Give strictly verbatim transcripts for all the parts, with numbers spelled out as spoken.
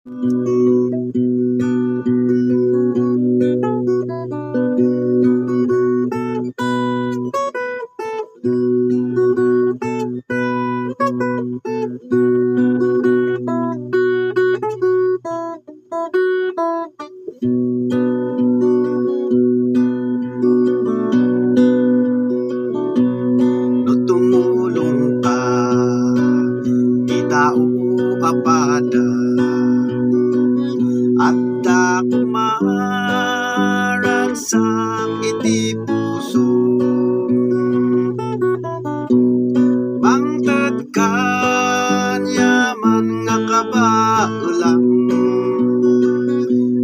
No tumulong ka, ti tao a pada, adda kumaragsak iti puso. Mangted kaniaman nga kabaelam,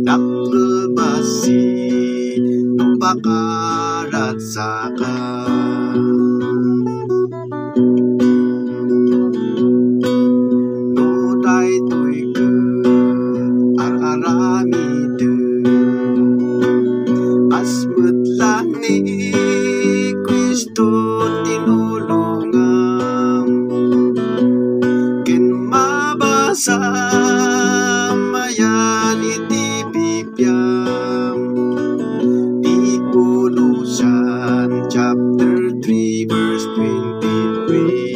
dakkel bassit no pakaragsaka. No daytoy ket ar-aramidem, kas met laeng ni Cristo tinulongam, ken mabasam ayan iti Bibliam, ti Colossians chapter three, verse twenty-three.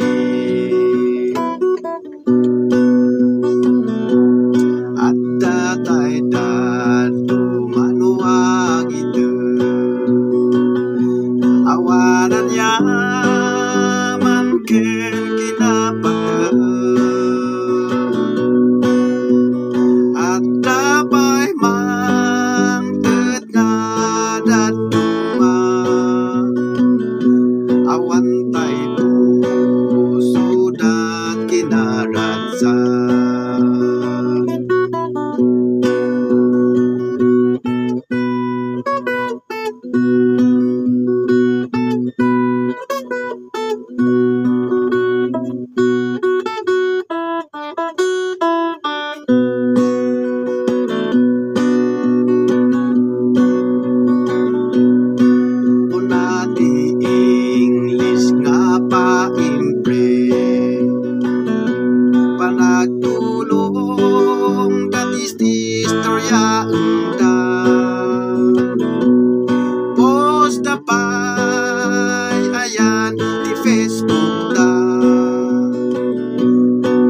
Adda tay dadduma no agidem. Awanan yaman ken kinapateg. Adda pay mangted nga dadduma. Awan tay puso da kinaragsak. Kuna ti English nga paimpre, panagtulong dati ti istoryaenda. Post da pay ayan ti Facebook da.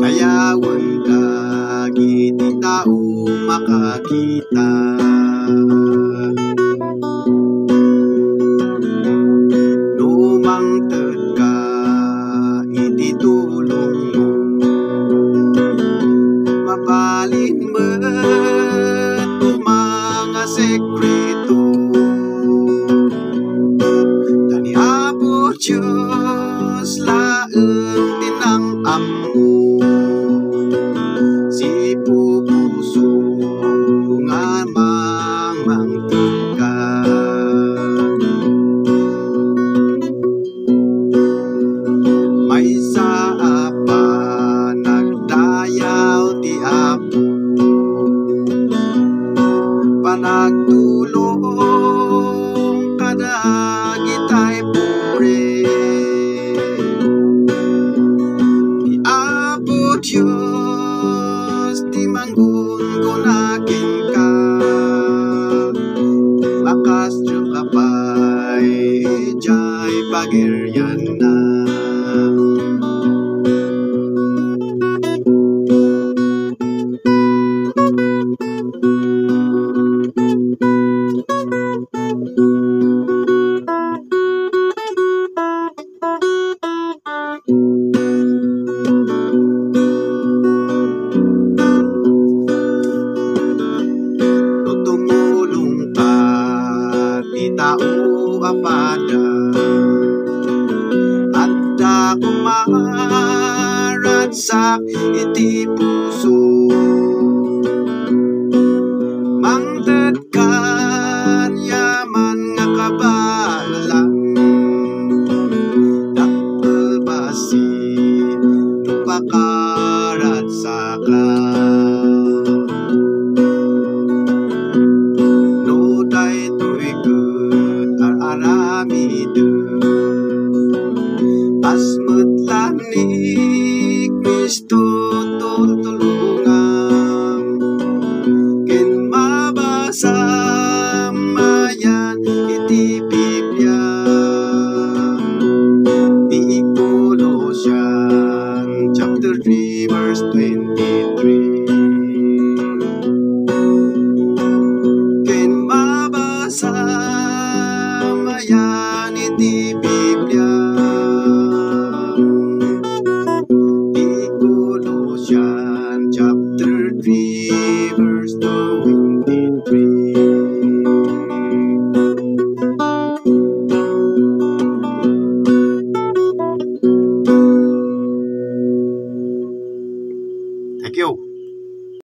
Dayawen dagiti tao makakita. No mangted ka iti tulongmo, mabalin met koma nga sekreto. Ta ni Apo Dios laeng ti nang-ammo. Sipupuso nga mangmangted ka. Maysa a panagdayaw ti Apo, panagtulong kadagitay pobre. Ni Apo Dios ti manggunggona kenka, makasdiay ka pay idiay pagirianna. No tumulong ka ti tao a pada, twenty-three.